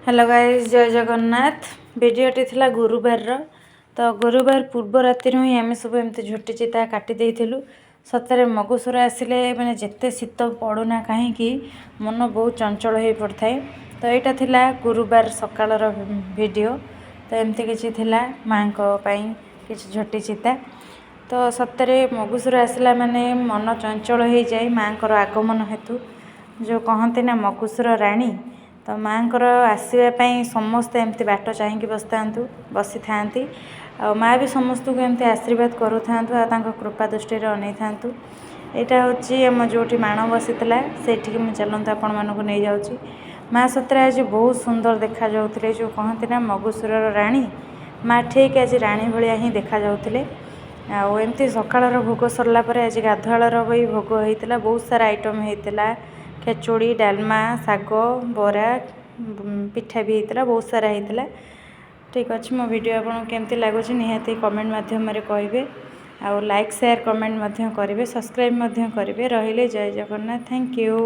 Hello guys, ଜୟ ଜଗନ୍ନାଥ। ଭିଡ଼ିଓଟି ଥିଲା ଗୁରୁବାରର। ତ ଗୁରୁବାର ପୂର୍ବ ରାତିରୁ ହିଁ ଆମେ ସବୁ ଏମିତି ଝୋଟି ଚିତା କାଟି ଦେଇଥିଲୁ। ସତରେ ମଗୁସୁର ଆସିଲେ ମାନେ ଯେତେ ଶୀତ ପଡ଼ୁନା କାହିଁକି, ମନ ବହୁତ ଚଞ୍ଚଳ ହେଇ ପଡ଼ିଥାଏ। ତ ଏଇଟା ଥିଲା ଗୁରୁବାର ସକାଳର ଭିଡ଼ିଓ। ତ ଏମିତି କିଛି ଥିଲା ମାଆଙ୍କ ପାଇଁ କିଛି ଝୋଟି ଚିତା। ତ ସତରେ ମଗୁସୁର ଆସିଲା ମାନେ ମନ ଚଞ୍ଚଳ ହେଇଯାଏ ମାଆଙ୍କର ଆଗମନ ହେତୁ। ଯେଉଁ କହନ୍ତି ନା ମଗୁସୁର ରାଣୀ, ତ ମାଆଙ୍କର ଆସିବା ପାଇଁ ସମସ୍ତେ ଏମିତି ବାଟ ଚାହିଁକି ବସିଥାନ୍ତି। ଆଉ ମାଆ ବି ସମସ୍ତଙ୍କୁ ଏମିତି ଆଶୀର୍ବାଦ କରୁଥାନ୍ତୁ ଆଉ ତାଙ୍କ କୃପା ଦୃଷ୍ଟିରେ ଅନେଇଥାନ୍ତୁ। ଏଇଟା ହେଉଛି ଆମ ଯେଉଁଠି ମାଣ ବସିଥିଲା, ସେଇଠିକି ମୁଁ ଚାଲନ୍ତୁ ଆପଣମାନଙ୍କୁ ନେଇଯାଉଛି। ମା ସତରେ ଆଜି ବହୁତ ସୁନ୍ଦର ଦେଖାଯାଉଥିଲେ। ଯେଉଁ କହନ୍ତି ନା ମଗୁସୁରର ରାଣୀ, ମା ଠିକ୍ ଆଜି ରାଣୀ ଭଳିଆ ହିଁ ଦେଖାଯାଉଥିଲେ। ଆଉ ଏମିତି ସକାଳର ଭୋଗ ସରିଲା ପରେ ଆଜି ଗାଧୁଆଳର ବି ଭୋଗ ହେଇଥିଲା। ବହୁତ ସାରା ଆଇଟମ୍ ହେଇଥିଲା, ଖେଚୁଡ଼ି, ଡାଲମା, ଶାଗ, ବରା, ପିଠା ବି ହେଇଥିଲା, ବହୁତ ସାରା ହେଇଥିଲା। ଠିକ୍ ଅଛି, ମୋ ଭିଡ଼ିଓ ଆପଣଙ୍କୁ କେମିତି ଲାଗୁଛି ନିହାତି କମେଣ୍ଟ ମାଧ୍ୟମରେ କହିବେ ଆଉ ଲାଇକ୍, ସେୟାର, କମେଣ୍ଟ ମଧ୍ୟ କରିବେ, ସବସ୍କ୍ରାଇବ୍ ମଧ୍ୟ କରିବେ। ରହିଲେ, ଜୟ ଜଗନ୍ନାଥ, thank you.